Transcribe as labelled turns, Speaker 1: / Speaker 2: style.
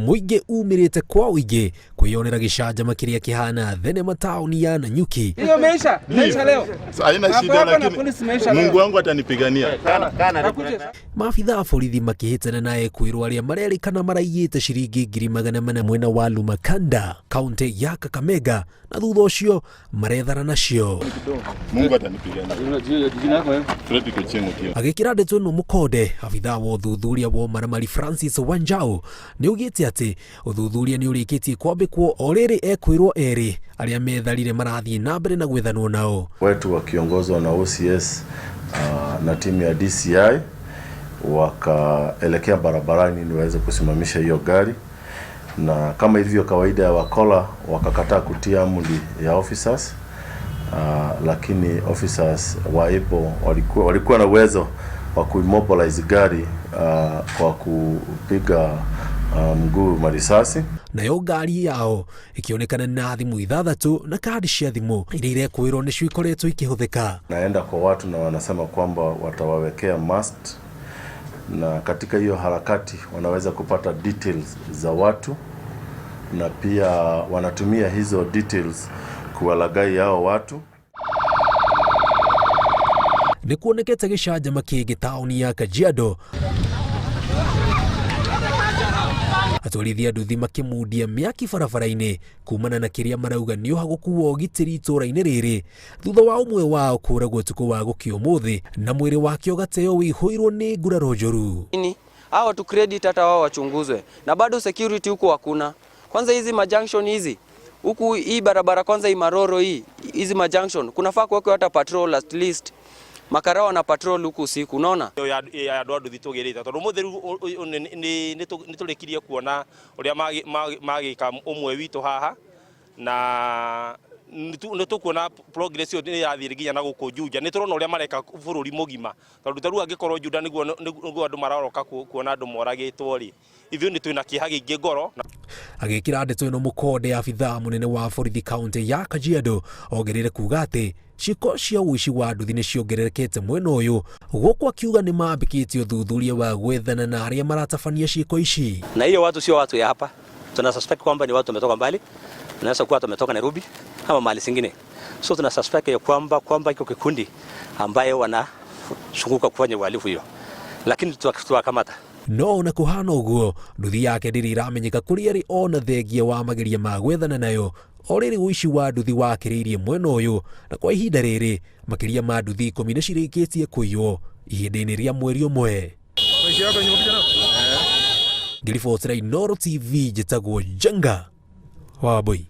Speaker 1: Mũingĩ umĩrĩte kwa ũingĩ kwĩyonera gĩcanjama kĩrĩa kĩhana thenema taũni ya Nanyuki.
Speaker 2: Hiyo imeisha, imeisha leo.
Speaker 3: Haina
Speaker 2: Mambo
Speaker 3: shida,
Speaker 2: yako na
Speaker 3: lakini
Speaker 2: polisi imeisha leo.
Speaker 3: Mungu wangu atanipigania.
Speaker 2: Akuje.
Speaker 1: Maabitha a borithi makĩhĩtana na ekwĩrwo arĩa marerĩkana maraiyĩte ciringi 400,000 mwena wa Lumakanda, kaunti ya Kakamega, na thutha ũcio marethana nacio.
Speaker 3: Mungu atanipigania. Fredrick Ochieng Otieno.
Speaker 1: Agĩkĩra ndeto ĩno mũkonde, abithaa wa ũthuthuria wa ũmaramari Francis Wanjau nĩ augĩte atĩ ũthuthuria nĩ ũrĩkĩtie kwambĩkwo o rĩrĩ ekwĩrwo erĩ arĩa metharire marathiĩ na mbere na gwethanwo nao.
Speaker 4: Wetu wakiongozwa na OCS na timu ya DCI wakaelekea barabarani ili waweze kusimamisha hiyo gari, na kama ilivyo kawaida ya wakola wakakataa kutia amri ya officers, lakini officers wa IPO walikuwa na uwezo wa kuimmobilize gari kwa kupiga mguu marisasi.
Speaker 1: Nayo ngari yao ikionekana na thimũ ithathatũ na kandi cia thimũ iria irekwĩrwo nĩcio ikoretwo ikĩhũthĩka.
Speaker 4: Naenda kwa watu na wanasema kwamba watawawekea mast, na katika hiyo harakati wanaweza kupata details za watu, na pia wanatumia hizo details kuwalaghai hao watu.
Speaker 1: Nĩ kuonekete gĩcanjama kĩngĩ taũni ya Kajiado, atwarithia nduthi makĩmundia mĩaki barabara-inĩ kumana na kĩrĩa marauga nĩ ũhagũku wa ũgitĩri itũũra-inĩ rĩrĩ thutha wa ũmwe wao kũragwo ũtukũ wa gũkĩa ũmũthĩ na mwĩrĩ wake ũgateo wĩihũirwo nĩ nguraro njũru.
Speaker 5: Nini? Hawa tu credit hata wao wachunguzwe, na bado security huku hakuna. Kwanza hizi majunction hizi huku, hii barabara kwanza Imaroro hii, hizi majunction kunafaa kuwekwa hata patrol at least, makarao na patrol huku usiku, unaona.
Speaker 6: Ya andu a nduthi tugirite tondu muthi riu ni turikirie kuona uria magika umwe witu haha, na nĩ tũkuona progress ĩyo nĩ ĩrathiĩ nginya na gũkũ Juja. Nĩ tũrona ũrĩa mareka bũrũri mũgima, tondũ ta rĩu angĩkorwo Juda nĩguo andũ maroka kuona andũ moragĩtwo rĩ, ithuĩ nĩ twĩna kĩeha kĩingĩ ngoro.
Speaker 1: Agĩkĩra ndeto ĩno mũkonde, abithaa mũnene wa borithi kaunti ya Kajiado ongereire kuga atĩ ciĩko cia ũici wa nduthi nĩ ciongererekete mwena ũyũ, gũkũ akiuga nĩ mambĩkĩtie ũthuthuria wa gwethana na arĩa maratabania ciĩko ici.
Speaker 7: Na hiyo watu sio watu ya hapa, tuna suspect kwamba ni watu wametoka mbali, tunaweza kuwa wametoka Nairobi ama mahali zingine, so tuna suspect ya kwamba iko kikundi ambayo wanazunguka kufanya uhalifu hiyo, lakini tuwakamata.
Speaker 1: No ona kũhana ũguo, nduthi yake ndĩrĩ ĩramenyeka kũrĩa ĩrĩ ona thengia wa mageria ma gwethana nayo. O rĩrĩ ũici wa nduthi wakĩrĩirie mwena ũyũ, na kwa ihinda rĩrĩ makĩria ma nduthi 10 nĩ cirĩkĩtie kũiywo ihinda-inĩ rĩa mweri ũmwe. Ngĩribotera Inooro TV, njĩtagwo Njenga wa Wambui.